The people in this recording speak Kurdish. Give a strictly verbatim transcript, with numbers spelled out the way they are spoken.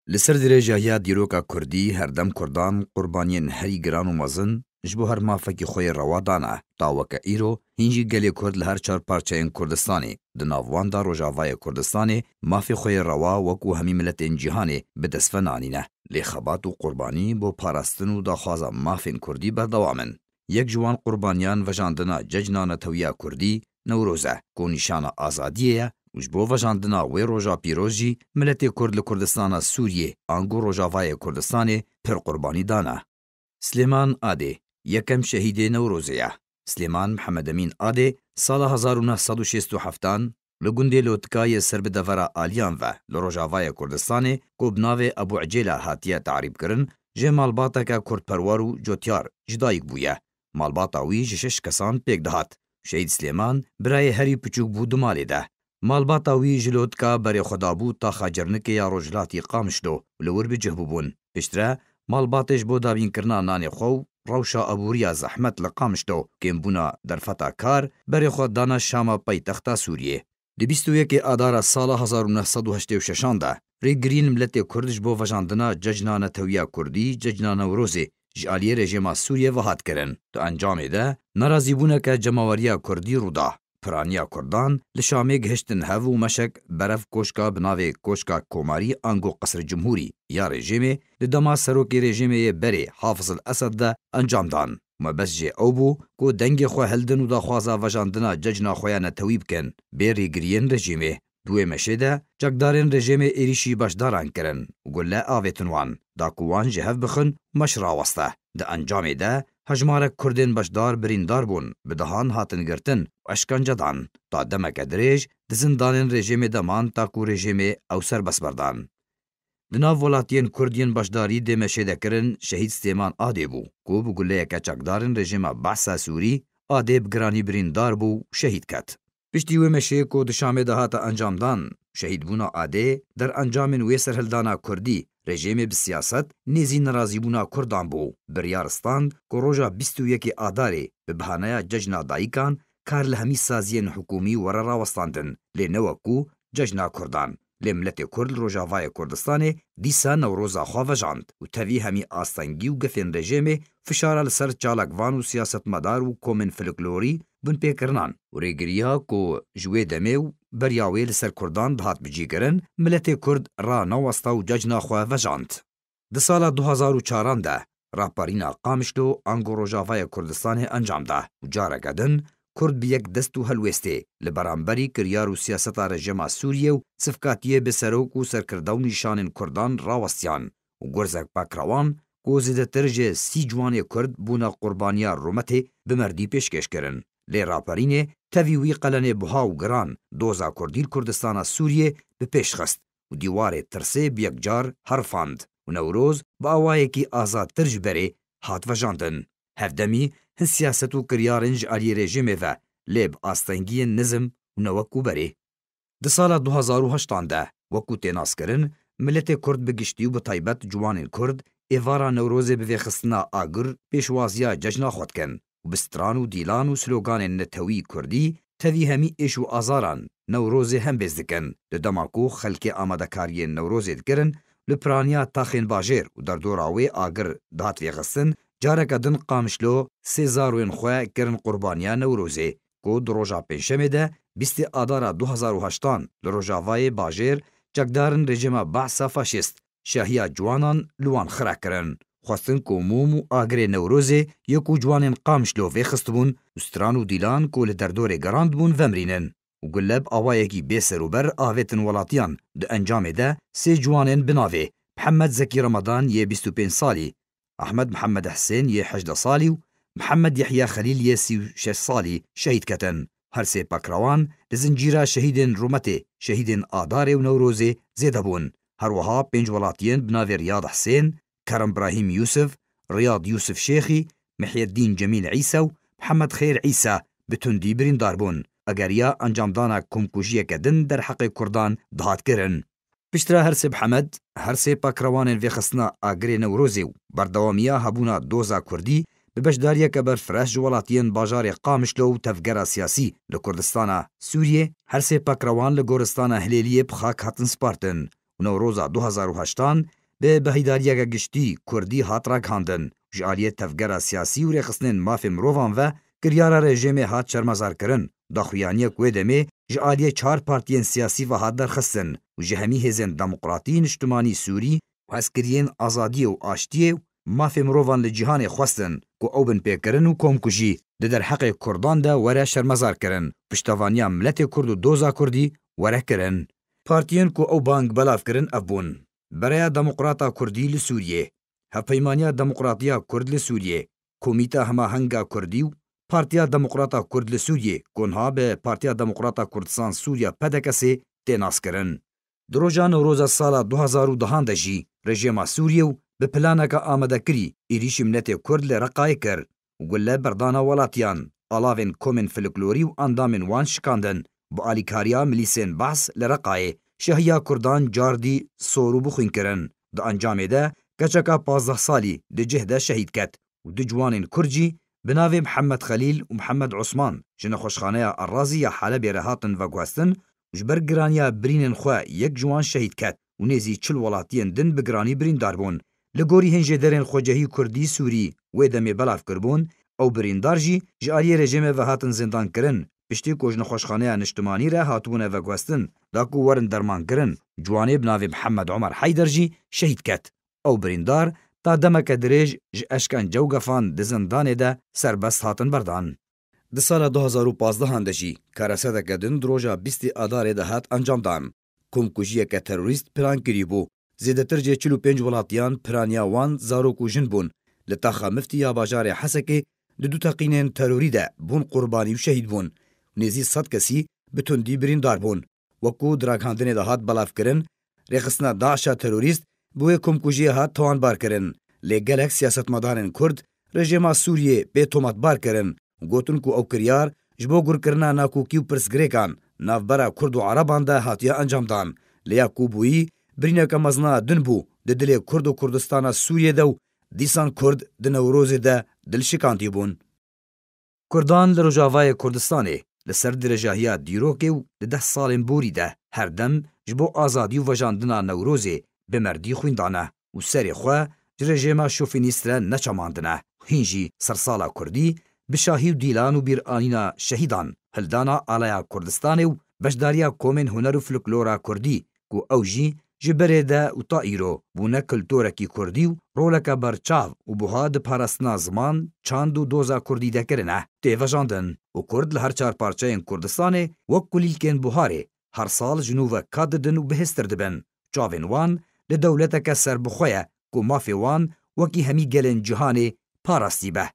Li ser dirêjahiya dîroka Kurdî, herdem Kurdan qurbaniyên herî giran û mezin ji bo her mafekî xwe yê rewa dane. Ta weke îro, hîn jî gelê Kurd li her çar parçeyên Kurdistanê, di nav wan de Rojavayê Kurdistanê, mafê xwe yê rewa wekû hemî miletên cîhanê bi dest ve nanîne. Lê xebat û qurbanî bo parastin û daxwaza mafên Kurdî berdewam in. Yek ji wan qurbaniyan vejandina Cejna Netewiya Kurdî, Newroz e, ku nîşana azadiyê ye û ji bo vejandina wê roja pîroz jî miletê Kurd li Kurdistana Sûriyê ango Rojavayê Kurdistanê pir qurbanî dane. Slêman Adê, yekem şehîdê Newrozê ye. Slêman Mihemed Emîn Adê sala hezar û neh sed û şêst û heftan li gundê Lotika yê ser bi devera Aliyan ve li Rojavayê Kurdistanê, ku bi navê Ebû Ecêla hatiye tarîfkirin, jê malbateke kurdperwer û cotyar ji dayik bûye. Malbata wî ji şeş kesan pêk dihat. Şehîd Slêman birayê herî piçûk bû di malê de. Malbata wî ji Lotika berê xwe dabû taxa Cernikê ya rojhilatî Qamişlo û li wir bi cih bûbûn. Piştre malbatê ji bo dabînkirina nanê xwe û rewşa eboriya zehmet li Qamişlo, kêmbûna derfeta kar, berê xwe dana Şama paytexta Sûriyê. Di bîst û yekê Adara sala hezar û neh sed û heştê û şeşan de, rêgiriyên miletê Kurd ji bo vejandina Cejna Netewiya Kurdî, Cejna Newrozê, ji aliyê rejêma Sûriyê ve hat kirin. Di encamê de, nerazîbûneke cemaweriya Kurdî rû da. Piraniya Kurdan li Şamê gihiştin hev û meşek berev koşka bi navê Koşka Komarî ango Qesr Cumhurî ya rejêmê di dema serokê rejêmê yê berê Hafiz el Esed de encam dan. Mebest jê ew bû ku dengê xwe hildin û daxwaza vejandina cejna xwe ya netewî bikin, bê rêgiriyên rejîmê. Di wê meşê de çekdarên rejêmê êrîşî beşdaran kirin û gule avêtin wan, da ku wan ji hev bixin û meş raweste. Di encamê de hejmarek Kurdên beşdar birîndar bûn, bi dehan hatin girtin û eşkence dan. Ta demeke dirêj di zindanên rejêmê de man ta ku rejêmê ew serbest berdan. Di nav welatiyên Kurd yên beşdarî dê meşê de kirin, şehîd Stêman Adê bû, ku bi guleyeke çekdarên rejêma Behsa Sûrî, Adê bi giranî birîndar bû û şehîd ket. Piştî wê meşê ku di Şamê de hate encamdan, şehîdbûna Adê, derencamên wê serhildana Kurdî, rejêmê bi siyaset nêzî nerazîbûna Kurdan bû, biryar stand ku roja bîst û yekê Adarê bi bahaneya Cejna Dayikan kar li hemî saziyên hikûmî were rawestandin, lê ne wekû Cejna Kurdan. Lê miletê Kurd li Rojavayê Kurdistanê dîsa Newroza xwe vejand û tevî hemî astengî û gefên rejêmê fişara li ser çalakvan û siyasetmedar û komên folklorî binpêkirinan û rêgiriya ku ji wê demê û beriya wê li ser Kurdan dihat bicîkirin, miletê Kurd ranewesta û cejna xwe vejand. Di sala du hezar û çaran de raperîna Qamişlo ango Rojavayê Kurdistanê encam da û careke din Kurd bi yek dest û helwêstê li beramberî kiryar û siyaseta rejêma Sûriyê û sifkatiyê bi serok û serkirde û nîşanên Kurdan rawestiyan û gurzek pekrewan ku zêdetir ji sî ciwanê Kurd bûne qurbaniya rûmetê bi merdî pêşkêş kirin. Lê raperînê tevî wî qelenê buha û giran doza Kurdî li Kurdistana Sûriyê bi pêş xist û dîwarê tirsê bi yek car herifand û Newroz bi awayekî azadtir ji berê hat vejandin. Hevdemî hin siyaset û kiryarên ji aliyê rejîmê ve, lê bi astengiyên nizm û ne wekû berê. Di sala du hezar û heştan de, wekû tê naskirin, miletê Kurd bi giştî û bi taybet ciwanên Kurd êvara Newrozê bi vêxistina agir pêşwaziya cejna xwe dikin û bi stran û dîlan û sloganên netewî Kurdî tevî hemî êş û azaran Newrozê hembêz dikin. Di dema ku xelkê amadekariyên Newrozê dikirin, li piraniya taxên bajêr û derdora wê agir dihat vêxistin, careke din Qamişlo sê zarwên xwe kirin qurbaniya Newrozê, ku di roja Pêncşemê de bîstê Adara du hezar û heştan li Rojavayê bajêr çekdarên rejîma Behsa faşîst şahiya ciwanan li wan xira kirin. Xwestin ku mûm û agirê Newrozê yê ku ciwanên Qamişlo vêxistibûn û stran û dîlan ku li derdorê gerandibûn vemrînin û gule bi awayekî bêserûber avêtin welatiyan. Di encamê de sê ciwanên bi navê Mihemed Zekî Remadan yê bîst û pênc salî, Ahmed Mihemed Hisên yê hejdeh salî û Mihemed Yehya Xelîl yê sî û şeş salî şehîd ketin. Her sê pekrewan li zincîra şehîdên rûmetê, şehîdên Adarê û Newrozê zêde bûn. Her wiha pênc welatiyên bi navê Riyad Hisên, Kerem Brahîm Yûsif, Riyad Yûsif Şêxî, Mihyedîn Cemîl Îsa û Mihemed Xeyr Îsa bi tundî birîndar bûn. Egeriya encamdana komkujiyeke din derheqê Kurdan dihat kirin. Piştre her sê Mihemed, her sê pekrewanên vêxistina agirê Newrozê û berdewamiya hebûna doza Kurdî bi beşdariyeke berfireh ji welatiyên bajarê Qamişlo û tevgera siyasî li Kurdistana Sûriyê, her sê pekrewan li goristana Hilêliyê bi xak hatin spartin û Newroza du hezar û heştan bi behidariyeke giştî kurdî hat ragihandin. Ji aliyê tevgera siyasî û rêxistinên mafê mirovan ve kiryara rejîmê hat şermezarkirin. Daxuyaniyek wê demê ji aliyê çar partiyên siyasî ve hat derxistin û ji hemî hêzên demokratî, niştimanî sûrî û hezkiriyên azadiyê û aştiyê û mafê mirovan li cîhanê xwestin ku ew binpêkirin û komkujî di derheqê kurdan de were şermezarkirin, piştevaniya miletê kurd û doza kurdî were kirin. Partiyên ku ew bang belav kirin ev bûn: Bereya Demokrata Kurdî li Sûriyê, Hevpeymaniya Demokratiya Kurd li Sûriyê, Komîta Hemahenga Kurdî û Partiya Demokrata Kurd li Sûriyê, ku niha bi Partiya Demokrata Kurdistan Sûriya, P D K S, tê naskirin. Di roja Newroza sala du hezar û dehan de jî rejêma Sûriyê û bi planeke amadekirî êrîşî miletê Kurd li Reqayê kir û gule berdana welatiyan, alavên komên folklorî û endamên wan şikandin. Bi alîkariya milîsên Behs li Reqayê, şehiya kurdan cardî sor û bixwîn kirin. Di encamê de keçeka pazdeh salî di cih de şehîd ket û du ciwanên kurd jî bi navê Mihemed Xelîl û Mihemed Osman ji nexweşxaneya Erazî ya Helebê re hatin veguhestin û ji ber giraniya birînên xwe yek ji wan şehîd ket û nêzî çil welatiyên din bi giranî birîndar bûn. Li gorî hin jêderên xwecehî kurdî sûrî wê demê belav kiribûn, ew birîndar jî ji aliyê rejîmê ve hatin zindankirin, piştî ku ji nexweşxaneya niştimanî re hatibûne veguhestin, da ku werin dermankirin, ciwanê bi navê Mihemed Omer Heyder jî şehîd ket. Ew birîndar ta demeke dirêj ji eşkence û gefan di zindanê de serbest hatin berdan. Di sala du hezar û pazdehan de jî kareseteke din di roja bîstê Adarê de hat encamdan. Komkujiyeke terorîst plan kirîbû. Zêdetir ji çil û pênc welatiyan piraniya wan zarok û jin bûn. Li taxa miftî ya bajarê Hesekê di du teqînên terorî de bûn qurbanî û şehîd bûn. Nêzî sed kesî bi tundî birîndar bûn. Wekû di ragihandinê de hat belavkirin, rêxistina DAIŞa terorîst bi wê komkujiyê hat tawanbar kirin. Lê gelek siyasetmedarên Kurd rejêma Sûriyê bê tometbar kirin û gotin ku ew kiryar ji bo gurkirina nakokî û pirsgirêkan navbera Kurd û Ereban de hatiye encamdan. Lê ya ku bûyî birîneke mezina din bû di dilê Kurd û Kurdistana Sûriyê de û dîsan Kurd di Newrozê de dilşikandî bûn. Kurdan li Rojavayê Kurdistanê li ser dirêjahiya dîrokê û di deh salên borî de her dem ji bo azadî û vejandina Newrozê bi merdî xwîn dane û serê xwe ji rejêma şofînîst re neçamandine. Hîn jî sersala kurdî bi şahî û dîlan û bîranîna şehîdan, hildana alaya Kurdistanê û beşdariya komên huner û folklora kurdî ku ew jî ji berê de û ta îro bûne kulturekî kurdî û roleke berçav û buha di parastina ziman, çand û doza kurdî de kirine, tê vejandin û kurd li her çar parçeyên Kurdistanê wek kulîlkên buharê her sal ji nû ve ka didin û bihêztir dibin. Çavên wan li dewleteke serbixwe ye ku mafê wan wekî hemî gelên cîhanê parastî be.